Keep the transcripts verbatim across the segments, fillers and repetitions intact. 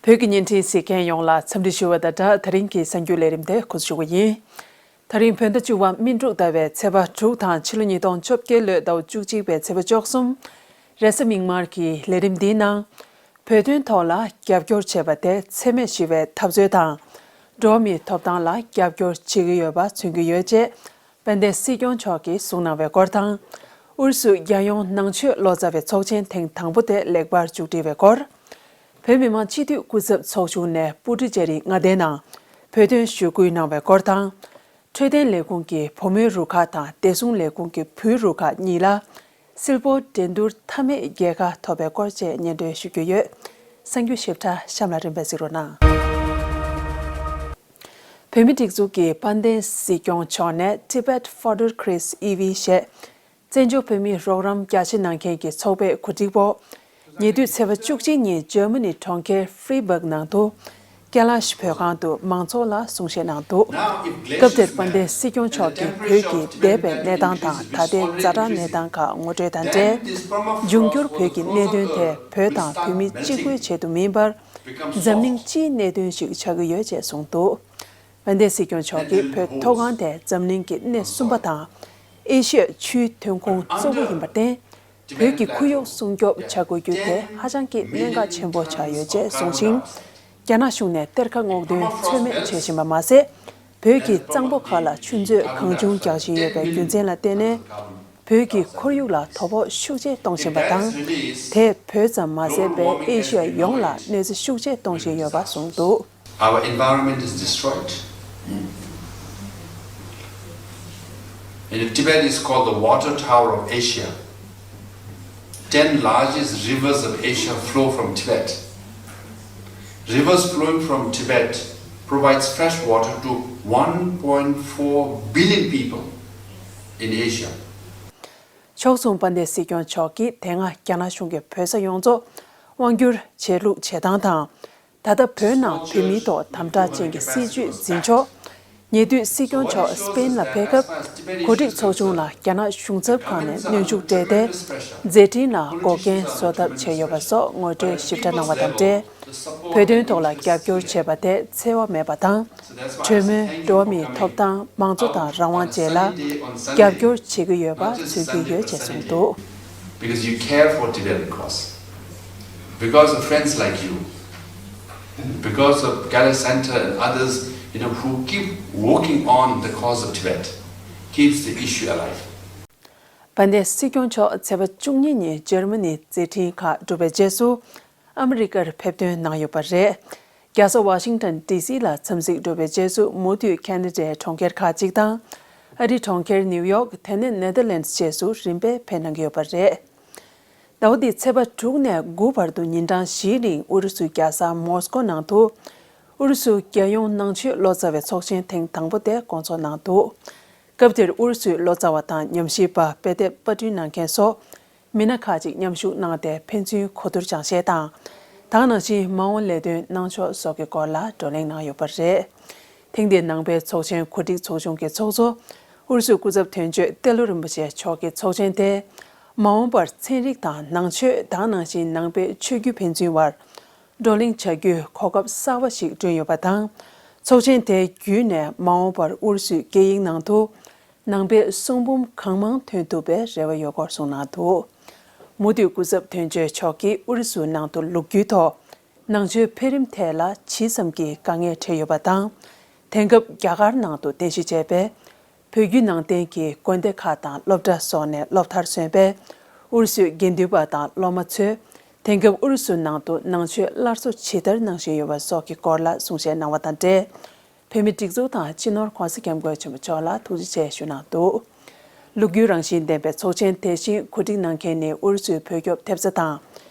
བོད་ཀྱི་བརྙན་འཕྲིན་གཟིགས་མཁན་ཡོངས་ལ་འཚམས་འདྲི་ཞུ་བ་དང་སྦྲགས། ད་རིང་གི་གསར་འགྱུར་ལས་རིམ་དེ་འགོ་འཛུགས་ཞུ་གི་ཡིན། ད་རིང་བོད་ཟླ་བཅུ་པ་སྨིན་དྲུག་ཟླ་བའི་ཚེས་པ་དྲུག་དང་ཕྱི་ལོ་ཉིས་སྟོང་བཅོ་བརྒྱད་ལོའི་ཟླ་བ་བཅུ་གཅིག་པའི་ཚེས་པ་བཅུ་གསུམ། རེས་གཟའ་མིག་དམར་གྱི་ལས་རིམ་འདིའི་ནང་། བོད་དོན་ཐོག་ལ་རྒྱབ་སྐྱོར་བྱེད་པ་དེ་འཚེ་མེད་ཞི་བའི་འཐབ་རྩོད་དང་། འགྲོ་བ་མིའི་ཐོབ་ཐང་ལ་རྒྱབ་སྐྱོར་བྱེད་ཀྱི་ཡོད་པ་མཚོན་གྱི་ཡོད་ཅེས། དཔལ་ལྡན་སྲིད་སྐྱོང་མཆོག་གིས་གསུངས་གནང་བའི་སྐོར་དང་། ཨུ་རུ་སུ་རྒྱལ་ཡོངས་ནང་ཆོས་ལོ་ཙཱ་བའི་ཚོགས་ཆེན་ཐེངས་དང་པོ་དེ་ལེགས་པར་མཇུག་སྒྲིལ་བའི་སྐོར། བོད་མི་མང་སྤྱི་འཐུས་སྐུ་ཚབ་ཚོགས་ཆུང་ནས་པུ་ཏུ་ཅེ་རི་མངའ་སྡེའི་ནང་བོད་དོན་ཞུ་སྐུལ་གནང་བའི་སྐོར་དང་། འཕྲོད་བསྟེན་ལས་ཁུངས་ཀྱི་བུ་མོའི་རུ་ཁག་དང་བདེ་སྲུང་ལས་ཁུངས་ཀྱི་བུའི་རུ་ཁག་གཉིས་ལ། སིལ་སྤོལ་འགྲན་བསྡུར་མཐའ་མའི་རྒྱལ་ཁ་ཐོབ་པའི་སྐོར་བཅས་སྙན་སྒྲོན་ཞུ་རྒྱུ་ཡོད། གསར་འགྱུར་ཞིབ་ཕྲ་གཤམ་ལ་རིམ་པས་གཟིགས་རོགས་གནང་། བོད་མིའི་སྒྲིག་འཛུགས་ཀྱི་དཔལ་ལྡན་སྲིད་སྐྱོང་མཆོག་ནས་Tibet Founder Chris Evey ཞེས། བཙན་བྱོལ་བོད་མིའི་རོགས་རམ་རྒྱ་ཆེ་གནང་མཁན་གྱི་ཚོགས་པའི་གོ་སྒྲིག་འོག་ཉེ་དུས་ཚེས་པ་བཅུ་གཅིག་ཉིན་འཇར་མ་ནི་གྲོང་ཁྱེར་ཧྥི་རི་སྦག་ནང་དུ། ཀེ་ལ་ཤི་བོད་ཁང་དུ་མང་ཚོགས་ལ་གསུང་བཤད་གནང་འདུག་སྐབས་དེར་དཔལ་ལྡན་སྲིད་སྐྱོང་མཆོག་གིས་བོད་ཀྱི་འདས་པའི་གནས་སྟངས་དང་ད་ལྟའི་ཛ་དྲག་གནས་སྟངས་ཁག་ངོ་སྤྲོད་དང་འབྲེལ། འབྱུང་འགྱུར་བོད་ཀྱི་གནད་དོན་དེ་བོད་དང་བོད་མི་གཅིག་པུའི་ཆེད་དུ་མིན་པར། འཛམ་གླིང་སྤྱིའི་གནད་དོན་ཞིག་ཆགས་ཀྱི་ཡོད་ཅེས་གསུངས་འདུག་དཔལ་ལྡན་སྲིད་སྐྱོང་མཆོག་གིས་བོད་མཐོ་སྒང་དེ་འཛམ་གླིང་གི་སྣེ་གསུམ་པ་དང་། ཨེ་ ཤི་ཡ་ཆུའི་ཐོན་ཁུངས་གཙོ་བོ་ཡིན་པར་བརྟེན། བོད་ཀྱི་ཁོར་ཡུག་སྲུང་སྐྱོབ་བྱ་དགོས་རྒྱུ་དེ་ཧ་ཅང་གི་གནད་འགག་ཆེན་པོ་ཆགས་ཡོད་ཅེས་གསུངས་ཤིང་། རྒྱ་ནག་གཞུང་ནས་གཏེར་ཁ་སྔོག་འདོན་ཚོད་མེད་བྱེད་བཞིན་པ་མ་ཟད། བོད་ཀྱི་གཙང་པོ་ཁག་ལ་ཆུ་མཛོད་གང་བྱུང་རྒྱག་བཞིན་ཡོད་པའི་རྒྱུ་མཚན་ལ་བརྟེན་ནས། བོད་ཀྱི་ཁོར་ཡུག་ལ་དོ་ཕོག་ཤུགས་ཆེ་གཏོང་བཞིན་པ་དང་། དེས་བོད་ཙམ་མ་ཟད་པའི་ཨེ་ཤི་ཡ་ཡོངས་ལ་གནོད་འཚེ་ཤུགས་ཆེ་གཏོང་བཞིན་ཡོད་པ་གསུངས་འདུག Our environment is destroyed. And Tibet is called the water tower of Asia. Ten largest rivers of Asia flow from Tibet. Rivers flowing from Tibet provides fresh water to one point four billion people in Asia. ཕྱོགས་མཚུངས་དཔལ་ལྡན་སྲིད་སྐྱོང་མཆོག་གིས་དེ་སྔ་རྒྱ་ནག་གཞུང་གིས་བོད་ས་ཡོངས་རྫོགས་དབང་བསྒྱུར་བྱས་ལུགས་བྱེད་སྟངས་དང་། ད་ལྟ་བོད་ནང་བོད་མིའི་ཐོག་དམ་དྲག་ཅན་གྱི་སྲིད་བྱུས་འཛིན་ཕྱོགས། ཉེ་དུས་སྲིད་སྐྱོང་མཆོག་སི་པེན་ལ་ཕེབས་སྐབས། གོ་སྒྲིག་ཚོགས་ཆུང་ལ་རྒྱ་ནག་གཞུང་ཚབ་ཁང་ནས་གནོན་ཤུགས་སྤྲད་དེ། མཛད་འཕྲིན་ལ་འགོག་རྐྱེན་བཟོ་ཐབས་བྱས་ཡོད་པ་སོགས་ངོ་སྤྲོད་ཞིབ་ཕྲ་གནང་བ་དང་འབྲེལ། བོད་དོན་ཐོག་ལ་རྒྱབ་སྐྱོར་བྱས་པ་དེ་འཚེ་བ་མེད་པ་དང་། གྲོས་མོལ། འགྲོ་བ་མིའི་ཐོབ་ཐང་། མང་གཙོ་དང་རང་དབང་བཅས་ལ་རྒྱབ་སྐྱོར་བྱེད་ཀྱི་ཡོད་པ་མཚོན་གྱི་ཡོད་ཅེས་གསུངས་འདུག Because you care for Tibetan cause. Because of friends like you. Because of Kailash Center and others, you know, who keep working on the cause of Tibet, keeps the issue alive. དཔལ་ལྡན་སྲིད་སྐྱོང་མཆོག་ཚེས་པ་བཅུ་གཉིས་ཉིན་འཇར་མ་ནི་མཛད་འཕྲིན་ཁག་གྲུབ་པའི་རྗེས་སུ། ཨ་མི་རི་ཀར་ཕེབས་ཐོན་གནང་ཡོད་པ་རེད། རྒྱལ་ས་ཝ་ཤིང་ཊོན་ཌི་སི་ལ་འཚམས་གཟིགས་གྲུབ་པའི་རྗེས་སུ་མུ་མཐུད་ཁེ་ན་ཌའི་གྲོང་ཁྱེར་ཁག་ཅིག་དང་། ཨ་རིའི་གྲོང་ཁྱེར་ནིའུ་ཡོག་དེ་ནས་ནེ་དར་ལེན་ཌི་བཅས་སུ་རིམ་པས་ཕེབས་གནང་གི་ཡོད་པ་རེད། ཟླ་བ་འདིའི་ཚེས་པ་དྲུག་ནས་དགུ་བར་དུ་ཉིན་གྲངས་བཞིའི་རིང་ཨུ་རུ་སུའི་རྒྱལ་ས་མོ་སི་ཀོ་ནང་དུ། ཨུ་རུ་སུ་རྒྱལ་ཡོངས་ནང་ཆོས་ལོ་ཙཱ་བའི་ཚོགས་ཆེན་ཐེངས་དང་པོ་དེ་སྐོང་ཚོགས་གནང་འདུག་སྐབས་དེར་ཨུ་རུ་སུའི་ལོ་ཙཱ་བ་དང་ཉམས་ཞིབ་པ། དཔེ་དེབ་པར་སྐྲུན་གནང་མཁན་སོགས། མི་སྣ་ཁག་ཅིག་མཉམ་ཞུགས་གནང་སྟེ་ཕན་ཚུན་གོ་བསྡུར་སྦྱང་བཤད་དང་། དེ་ནང་བཞིན་མ་འོངས་ལས་དོན་གནང་ཕྱོགས་སོགས་ཀྱི་སྐོར་ལ་བགྲོ་གླེང་གནང་ཡོད་པ་རེད། ཐེངས་འདིའི་ནང་པའི་ཚོགས་ཆེན་གོ་སྒྲིག་ཚོགས་ཆུང་གི་ཚོགས་གཙོ། ཨུ་རུ་སུའི་སྐུ་ཚབ་དོན་གཅོད་ཏེ་ལོ་རིན་པོ་ཆེ་མཆོག་གིས་ཚོགས་ཆེན་དེ། མ་འོངས་པར་ཚན་རིག་དང་ནང་ཆོས། དེ་ནང་བཞིན་ནང་པའི་ཆོས་བརྒྱུད་ཕན་ཚུན་བར། བགྲོ་གླེང་བྱ་རྒྱུའི་གོ་སྐབས་གསར་བ་ཞིག་བསྐྲུན་ཡོད་པ་དང་། ཚོགས་ཆེན་དེ་བརྒྱུད་ནས་མ་འོངས་པར་ཨུ་རུ་སུའི་སྐད་ཡིག་ནང་དུ། ནང་པའི་གསུང་འབུམ་གང་མང་ཐོན་ཐུབ་པའི་རེ་བ་ཡོད་སྐོར་གསུངས་གནང་འདུག་མུ་མཐུད་སྐུ་ཚབ་དོན་གཅོད་མཆོག་གིས་ཨུ་རུ་སུའི་ནང་དུ་ལོ་རྒྱུས་ཐོག་ནང་ཆོས་འཕེལ་རིམ་ཐད་ལ་ཇི་ཙམ་གྱི་དཀའ་ངལ་འཕྲད་ཡོད་པ་དང་། དེང་སྐབས་རྒྱ་གར་ནང་དུ་རྟེན་གཞི་བྱས་པའི་བོད་བརྒྱུད་ནང་བསྟན་གྱི་དགོན་སྡེ་ཁག་དང་སློབ་གྲྭ་སོགས་ནས་སློབ་མཐར་སོན་པའི་ཨུ་རུ་སུའི་དགེ་འདུན་པ་དང་སློབ་མ་ཚོས་དེང་སྐབས་ཨུ་རུ་སུའི་ནང་དུ་ནང་ཆོས་སླར་གསོ་ཇི་ལྟར་གནང་བཞིན་ཡོད་པ་སོགས་ཀྱི་སྐོར་ལ་གསུང་བཤད་གནང་བ་དང་འབྲེལ། བོད་མིའི་སྒྲིག་འཛུགས་དང་སྤྱི་ནོར་༧གོང་ས་༧སྐྱབས་མགོན་ཆེན་པོ་མཆོག་ལ་ཐུགས་རྗེ་ཆེ་ཞུ་གནང་འདུག་ལོ་རྒྱུས་རང་བཞིན་ལྡན་པའི་ཚོགས་ཆེན་དེ་བཞིན་གོ་སྒྲིག་གནང་མཁན་ནི་ཨུ་རུ་སུའི་བོད་སྐྱོབ་ཐེབས་རྩ་དང་།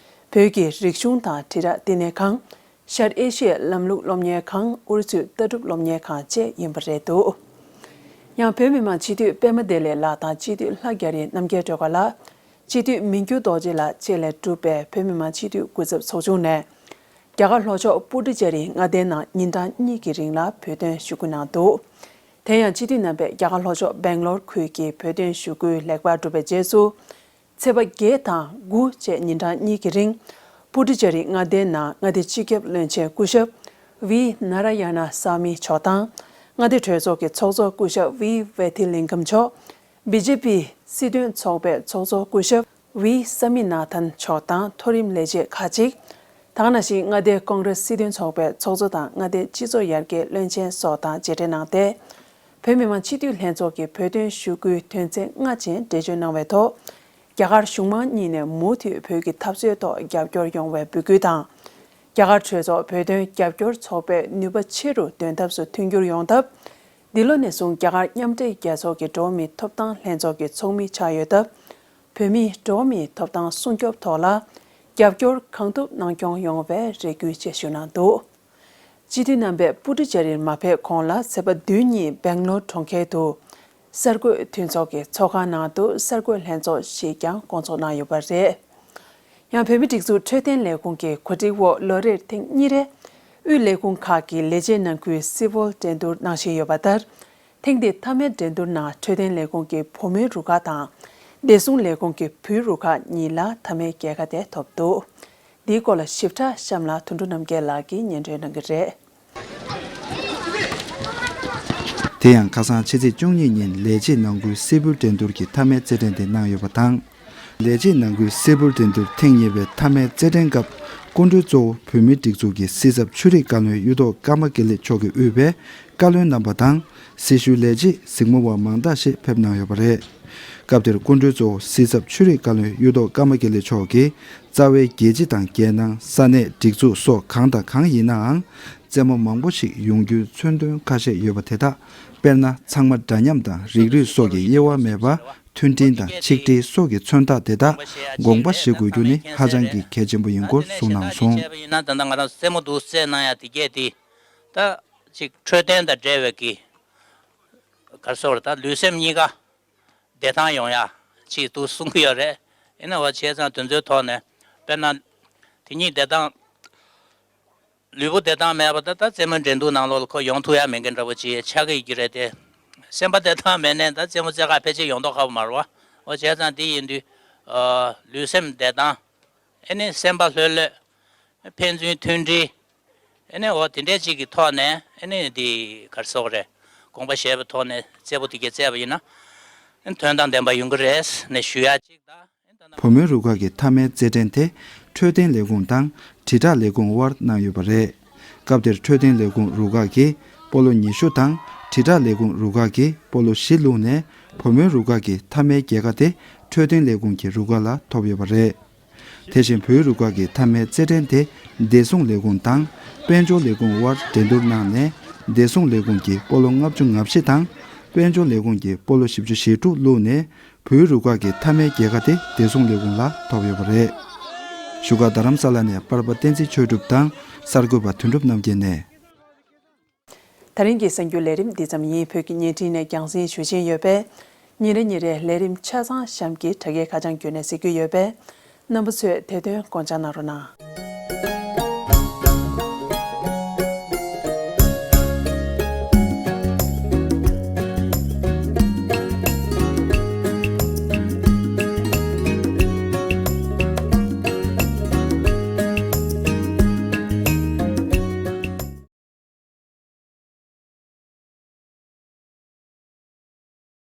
བོད་ཀྱི་རིག་གཞུང་དང་དྲིལ་བསྒྲགས་བསྟི་གནས་ཁང་། ཤར་ཨེ་ཤི་ཡའི་ལམ་ལུགས་སློབ་གཉེར་ཁང་། ཨུ་རུ་སུའི་ལྟ་གྲུབ་སློབ་གཉེར་ཁང་བཅས་ཡིན་པ་རེད་འདུག་ཡང་བོད་མི་མང་སྤྱི་འཐུས་པད་མ་བདེ་ལེགས་ལགས་དང་སྤྱི་འཐུས་ལྷ་རྒྱ་རི་རྣམ་རྒྱལ་སྒྲོལ་དཀར་ལགས། སྤྱི་འཐུས་མི་འགྱུར་རྡོ་རྗེ་ལགས་བཅས་ལས་གྲུབ་པའི་བོད་མི་མང་སྤྱི་འཐུས་སྐུ་ཚབ་ཚོགས་ཆུང་ནས། རྒྱ་གར་ལྷོ་ཕྱོགས་པུ་ཏུ་ཅེ་རིའི་མངའ་སྡེའི་ནང་ཉིན་གྲངས་གཉིས་ཀྱི་རིང་ལ་བོད་དོན་ཞུ་སྐུལ་གནང་འདུག་དེ་ཡང་སྤྱི་འཐུས་རྣམ་པས་རྒྱ་གར་ལྷོ་ཕྱོགས་སྦེང་ལོར་ཁུལ་གྱི་བོད་དོན་ཞུ་སྐུལ་ལེགས་པར་གྲུབ་པའི་རྗེས་སུ། ཚེས་པ་བརྒྱད་དང་དགུ་བཅས་ཉིན་གྲངས་གཉིས་ཀྱི་རིང་། པུ་ཏུ་ཅེ་རི་མངའ་སྡེའི་ནང་མངའ་སྡེ་སྤྱི་ཁྱབ་བློན་ཆེན་སྐུ་ཞབས་ཝི་ནཱ་ར་ཡ་ན་ས་མི་མཆོག་དང་། མངའ་སྡེ་གྲོས་ཚོགས་ཀྱི་ཚོགས་གཙོ་སྐུ་ཞབས་ཝི་ཝེ་ཐི་ལིང་གམ་མཆོག་བི་ཇེ་པི་སྲིད་དོན་ཚོགས་པའི་ཚོགས་གཙོ་སྐུ་ཞབས་ཝི་ས་མི་ན་ཐན་མཆོག་དང་མཐོ་རིམ་ལས་བྱེད་ཁག་ཅིག། ད་ག་ནང་བཞིན་མངའ་སྡེའི་ཀོང་རེ་སི་སྲིད་དོན་ཚོགས་པའི་ཚོགས་གཙོ་དང་མངའ་སྡེའི་སྤྱི་ཚོགས་ཡར་རྒྱས་བློན་ཆེན་སོགས་དང་མཇལ་འཕྲད་གནང་སྟེ། བོད་མི་མང་སྤྱི་འཐུས་ལྷན་ཚོགས་ཀྱི་བོད་དོན་ཞུ་སྐུལ་དོན་ཚན་ལྔ་ཅན་འགྲེལ་བརྗོད་གནང་བའི་ཐོག་རྒྱ་གར་གཞུང་མང་གཉིས་ནས་མུ་མཐུད་བོད་ཀྱི་འཐབ་རྩོད་ཐོག་རྒྱབ་སྐྱོར་ཡོང་བའི་འབོད་སྐུལ་དང་། རྒྱ་གར་གྲོས་ཚོགས་བོད་དོན་རྒྱབ་སྐྱོར་ཚོགས་པའི་ནུས་པ་ཆེ་རུ་འདོན་ཐབས་སུ་མཐུན་འགྱུར་ཡོང་ཐབས། འདི་ལོ་ནས་བཟུང་རྒྱ་གར་མཉམ་འབྲེལ་རྒྱལ་ཚོགས་ཀྱི་འགྲོ་བ་མིའི་ཐོབ་ཐང་ལྷན་ཚོགས་ཀྱི་ཚོགས་མི་ཆགས་ཡོད་སྟབས། བོད་མིའི་འགྲོ་བ་མིའི་ཐོབ་ཐང་སྲུང་སྐྱོབ་ཐོག་ལ་རྒྱབ་སྐྱོར་གང་ཐུབ་གནང་སྐྱོང་ཡོང་བའི་རེ་སྐུལ་བཅས་ཞུས་གནང་འདུག། སྤྱི་འཐུས་རྣམ་པས་པུ་ཏུ་ཅེ་རིར་མ་ཕེབས་གོང་ལ་ཚེས་པ་བདུན་ཉིན་སྦེང་ལོར་གྲོང་ཁྱེར་དུ་གསར་འགོད་མཐུན་ཚོགས་ཀྱི་ཚོགས་ཁང་ནང་དུ་གསར་འགོད་ལྷན་ཚོགས་ཤིག་ཀྱང་བསྐོང་ཚོགས་གནང་ཡོད་པ་རེད། ཡང་བོད་མིའི་སྒྲིག་འཛུགས་འཕྲོད་བསྟེན་ལས་ཁུངས་ཀྱི་གོ་སྒྲིག་འོག་ལོ་རེར་ཐེངས་གཉིས་རེ་དབུས་ལས་ཁུངས་ཁག་གི་ལས་བྱེད་ནང་ཁུལ་གསལ་པོར་འགྲན་བསྡུར་གནང་བཞིན་ཡོད་པ་ལྟར། ཐེངས་འདིའི་མཐའ་མའི་འགྲན་བསྡུར་ནང་འཕྲོད་བསྟེན་ལས་ཁུངས་ཀྱི་བུ་མོའི་རུ་ཁག་དང་། བདེ་སྲུང་ལས་ཁུངས་ཀྱི་བུའི་རུ་ཁག་གཉིས་ལ་མཐའ་མའི་རྒྱལ་ཁ་དེ་ཐོབ་འདུག། འདིའི་སྐོར་ལ་ཞིབ་ཕྲ་གཤམ་ལ་དོན་གྲུབ་རྣམ་རྒྱལ་ལགས་ཀྱིས་སྙན་སྒྲོན་གནང་གི་རེད། དེ་ཡང་ཁ་སང་ཕྱི་ཚེས་བཅུ་གཉིས་ཉིན་ལས་བྱེད་ནང་ཁུལ་གསལ་པོའི་འགྲན་བསྡུར་གྱི་མཐའ་མའི་རྩེད་འགྲན་དེ་གནང་ཡོད་པ་དང་། ལས་བྱེད་ནང་ཁུལ་གསལ་པོའི་འགྲན་བསྡུར་ཐེངས་གཉིས་པའི་མཐའ་མའི་རྩེད་འགྲན་སྐབས་སྐུ་མགྲོན་གཙོ་བོ་བོད་མིའི་སྒྲིག་འཛུགས་ཀྱི་སྲིད་ཚབ་ཆོས་རིག་བཀའ་བློན་གཡུ་ཐོག་ཀརྨ་དགེ་ལེགས་མཆོག་གིས་དབུས་པའི་བཀའ་བློན་རྣམ་པ་དང་། སྲི་ཞུའི་ལས་བྱེད་གཟིགས་མོ་བ་མང་དག་ཞིག་ཕེབས་གནང་ཡོད་པ་རེད། སྐབས་དེར་སྐུ་མགྲོན་གཙོ་བོ་སྲིད་ཚབ་ཆོས་རིག་བཀའ་བློན་གཡུ་ཐོག་ཀརྨ་དགེ་ལེགས་མཆོག་གིས་རྩ་བའི་རྒྱལ་སྤྱི་དང་རྒྱལ་ནང་ས་གནས་སྒྲིག་འཛུགས་སོགས་གང་དང་གང་ཡིན་ནའང་རྩེད་མོ་མང་པོ་ཞིག་ཡོང་རྒྱུའི་མཚོན་དོན་ཁ་ཤས་ཡོད་པ་དེ་དག་དཔེར་ན་ཚང་མ་འདྲ་མཉམ་དང་རིགས་རུས་སོགས་ཀྱི་དབྱེ་བ་མེད་པར་མཐུན་སྒྲིལ་དང་ཆིག་སྒྲིལ་སོགས་ཀྱི་མཚོན་རྟགས་དེ་དག་དགོངས་པ་བཞེས་དགོས་རྒྱུ་ནི་ཧ་ཅང་གི་གལ་ཆེན་པོ་ཡིན་སྐོར་གསུངས་གནང་སོང་། བྱས་པ་ཡིན་ན་ད་ལྟ་ང་རང་རྩེད་མོ་འདུག་རྩེད་གནང་ཡ་དེ་གས་དེ་ད་ཅིག་འཕྲོད་བསྟེན་དང་འབྲེལ་བའི་གི་ག་རེ་ཟེར་དགོས་རེད། ད་ལུས་སེམས་གཉིས་ཀ་བདེ་ཐང་ཡོང་ཡ་ཅིག་འདུག་གསུང་གི་ཡོད་རེད། ཡིན་ན་བ་བྱས་ཙང་དེ་ཚོའི་ཐོག་ནས་དཔེར་ན་དེ་གཉིས་བདེ་ཐང་ལུས་པོ་བདེ་ཐང་མེད་པ་ད་ད་རྩེད་མོའི་འགྲན་བསྡུར་ནང་ལོགས་ལ་ཁོ་ཡོང་ཐུབ་ཡ་མེད་མཁན་འདྲ་པོ་ཅིག་ཆགས་ཀྱི་ཡོད་ཀྱི་རེད་དེ། སེམས་པ་བདེ་ཐང་མེད་ནས་ད་རྩེད་མོ་རྩེ་ག་ཕལ་ཆེར་ཡོང་མདོག་ཁ་པོ་མ་རེད་བ། འོ་བྱས་ཙང་དེ་ཡིན་དུས་ཨ་ལུས་སེམས་བདེ་ཐང་། ཨེ་ནི་སེམས་པ་ལྷོད་ལྷོད། ཕན་ཚུན་མཐུན་སྒྲིལ། ཨེ་ནི་འོ་དེ་འདྲའི་ཅིག་གི་ཐོག་ནས་ཨེ་ནི་དེ་ག་རེ་ཟེར་དགོས་རེད། དགོངས་པ་བཞེས་པའི་ཐོག་ནས་རྩེད་མོ་དེ་གས་རྩེས་པ་ཡིན་ན། ཨེ་ནི་དོན་དང་ལྡན་པ་ཡོང་གི་རེད་ནས་ཞུ་ཡ་ཅིག་དང་། བུ་མོའི་རུ་ཁག་གི་མཐའ་མའི་རྩེད་འགྲན་དེ་འཕྲོད་བསྟེན་ལས་ཁུངས་དང་དྲིལ་བསྒྲགས་ལས་ཁུངས་དབར་གནང་ཡོད་པ་རེད། སྐབས་དེར་འཕྲོད་བསྟེན་ལས་ཁུངས་རུ་ཁག་གིས་སྤོ་ལོ་ཉི་ཤུ་དང་དྲིལ་བསྒྲགས་ལས་ཁུངས་རུ་ཁག་གིས་སྤོ་ལོ་བཞི་བླུགས་ནས་བུ་མོའི་རུ་ཁག་གི་མཐའ་མའི་རྒྱལ་ཁ་དེ་འཕྲོད་བསྟེན་ལས་ཁུངས་ཀྱི་རུ་ཁག་ལ་ཐོབ་ཡོད་པ་རེད། དེ་བཞིན་བུའི་རུ་ཁག་གི་མཐའ་མའི་རྩེད་འགྲན་དེ་བདེ་སྲུང་ལས་ཁུངས་དང་དཔལ་འབྱོར་ལས་ཁུངས་དབར་འགྲན་བསྡུར་གནང་ནས། བདེ་སྲུང་ལས་ཁུངས་ཀྱིས་སྤོ་ལོ་ལྔ་བཅུ་ང་བཞི་དང་དཔལ་འབྱོར་ལས་ཁུངས་ཀྱིས་སྤོ་ལོ་བཞི་བཅུ་ཞེ་དྲུག་བླུགས་ནས། བུའི་རུ་ཁག་གི་མཐའ་མའི་རྒྱལ་ཁ་དེ་བདེ་སྲུང་ལས་ཁུངས་ལ་ཐོབ་ཡོད་པ་རེད། བཞུགས་སྒར་རྡ་རམ་ས་ལ་ནས་པར་པ་བསྟན་འཛིན་ཆོས་གྲུབ་དང་གསར་འགོད་པ་དོན་གྲུབ་རྣམ་རྒྱལ་ནས། ད་རིང་གི་གསར་འགྱུར་ལས་རིམ་འདི་ཙམ་ཡིན། བོད་ཀྱི་བརྙན་འཕྲིན་ནས་རྒྱང་སྲིང་ཞུ་བཞིན་ཡོད་པས། ཉིན་རེ་ཉིན་རེའི་ལས་རིམ་ཆ་ཚང་གཤམ་གྱི་དྲ་རྒྱའི་ཁ་བྱང་བརྒྱུད་ནས་གཟིགས་རྒྱུ་ཡོད་པས། རྣམ་པ་ཚོས་དེ་དོན་དགོངས་འཇགས་གནང་རོགས་གནང་།